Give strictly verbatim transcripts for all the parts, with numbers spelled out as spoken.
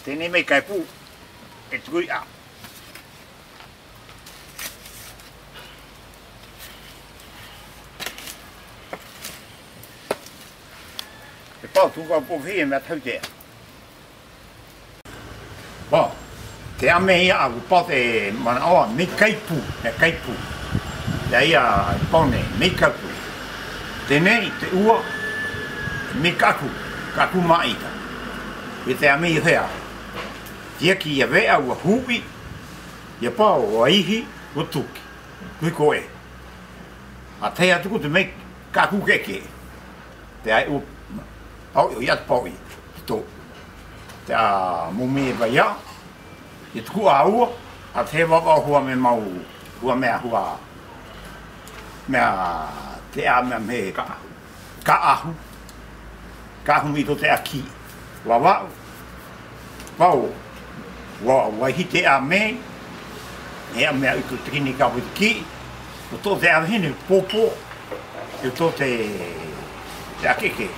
Tēnei mei kaipu, e tuku ia. Te pau tuku a po fie mea tau te. Pau, te a mei ia a ku pau te mana o a mei kaipu, mei kaipu. Te a ia pau nei, mei kaipu. Tēnei, te ua, mei kaku, kaku maita. Ia te a mei hea. Te a ki ia vea ua hu'i, ia pau, ua ihi, ua tuki. Kui koe. A te a tuku te mei kaku keke. Te ai u pau i, o ia te pau i, te to. Te a mo mei ba ia, i tuku a ua, a te vavau hua mei mau, hua mei a hua. Mei a, te a mei a mei ka, ka ahu. Ka ahu mei to te a ki. Vavau. Pau, ua, ua ihi te a mei, e a mei a utu te kini ka utu ki, utu te a hini popo, utu te, te a keke.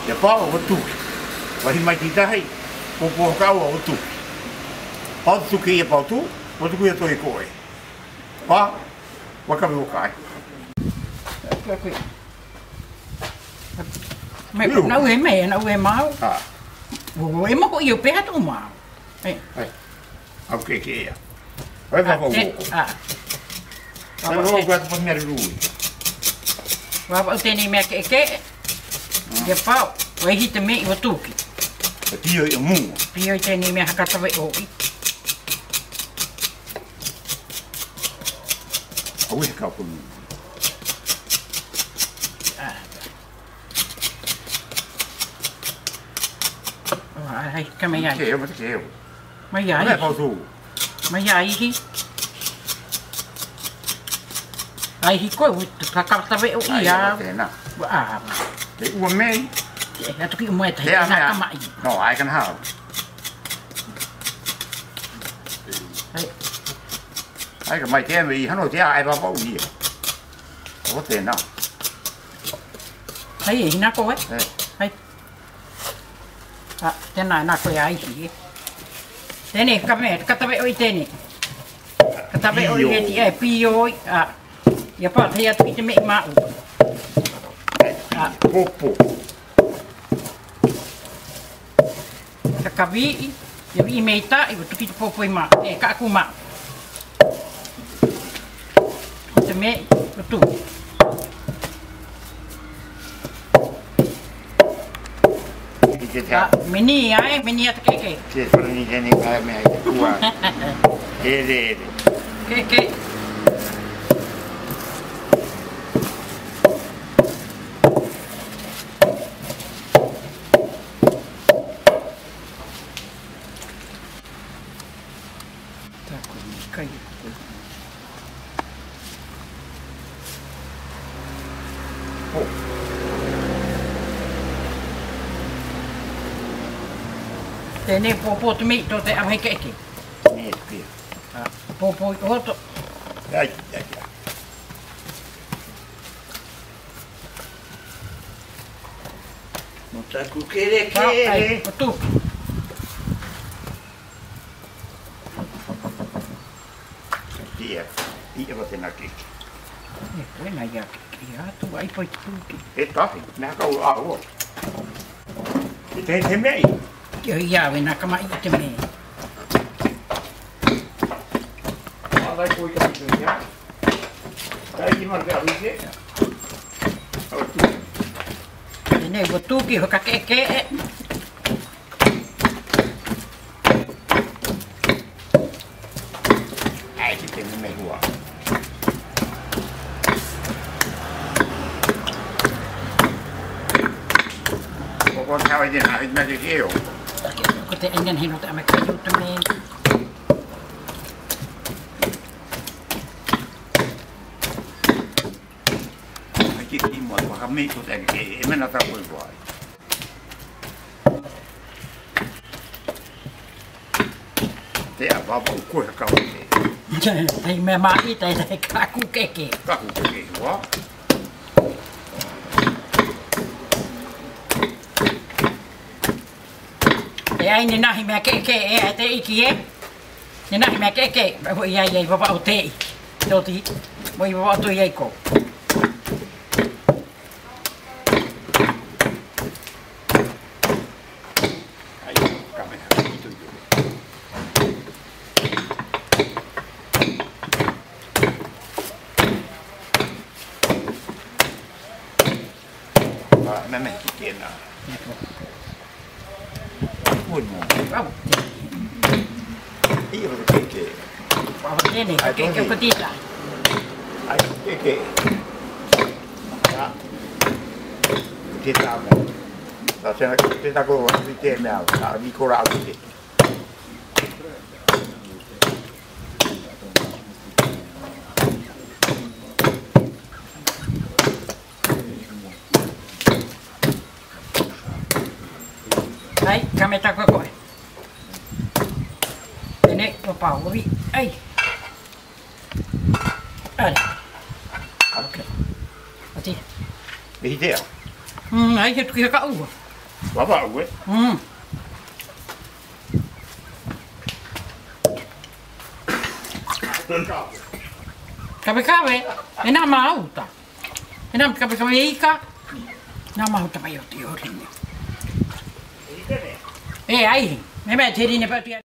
Te pau, utu, ua ihi mai te tahi, popo ka ua utu. Pau tuki ia pau tu, utu ki ia toi koe. Pau, ua ka mi ua kai. Mei, nau e mei, nau e mau. Ah. Ua, ua, e mau ko io pe hatu mau. Eh. Ai. Au keke ia. Ai, ah, vavau te, oko. Ah. Vavau oko, atu pa mea rui. Vavau tēnei mea keke. Hmm. Ia pau, ua ihi te mei ua tuki. E pio ia mu. Pio tēnei mea haka tave o i. Au e ka punu. Ah. Ai, ka mai ai. Ke, ma te ke. Mai ai. Mai ai pautu. Mai ai ihi. Ai ihi koe, utu ka ka tave o ia. Ai, tēnā. Ua. Te ua mei. Ke, atu ki ua mei te, tēnā ka mai. No, ai ka na hau. Ai. Ai ka mai te mei, hano te ai vavau ia. O tēnā. Ai, e hina koe. Eh. Ai. Ah, tēnā, nā koe ai hi. Tēnei, ka mei, ka tave o i tēnei. Ka tave o i e ti e pio i, ah. Ia pau, te ia tuki te mei mau. Ah. Popo. Ka ka vi'i, ia vi'i mei ta, i utu ki te popo i mau. E, ka aku mau. Te mei, utu. Ki te ta. Ah, meni, ai, meni a te keke. Ke, para ni ke ni ka mei ai, ua. Ere, ere. Keke. Taku ni kai. Tēnei popo te mei to te a mai keke. Nei, pio. Ah, popo i oto. Ai, ai, ai. Mo taku kere kere. Ai, utu. Ia, ia, vate na keke. E, koe na ia keke, ia, tu ai poi tu ki. E tahi, na ka u a o. E te, te mei. Ia, ia, vena ka mai te mei. Ala ko ia, ia. Ai, ki mar ka u ia. Au tu. Ene, ko tu ki, ho ka keke. Ai, ki te mei hua. Ko ko tau ai te na, ai na te keo. Ko te engen hino te a mai keo te mei. Ai, ki ki mo, ko ka mei ko te ke, e mena ta ko ko ai. Te a vavau ko ka ko te. Te mei mai te, te ka ku keke. Ka ku keke, wa. E ai, nenahi mea ke'e-ke'e, e ai te iki e. Nenahi mea ke'e-ke'e, ba, ba, i ai, i ai vava'u te i. Toti, ba, i vava'u to i ai ko. Ba, na, na, ki kena. Ui, no. Ba. Io, ke, ke. Ba, ke, ne, ai, ke, ke, ko tita. Ai, ke, ke. Ba. Tita mo. Ba, se na, tita ko, tita me, ba, ni ko ra, tita. Ai, kameta ko koe. Tene, ko pa, ubi. Ai. Ai. Ok. Ati. Bihi te a. Hmm, ai, ke tu ki ka u. Vava'u e. Hmm. Kave-kave, e na mauta. E na kave-kave ika. Na mauta mai o te ori ne. E ai, me me te ri ne pa te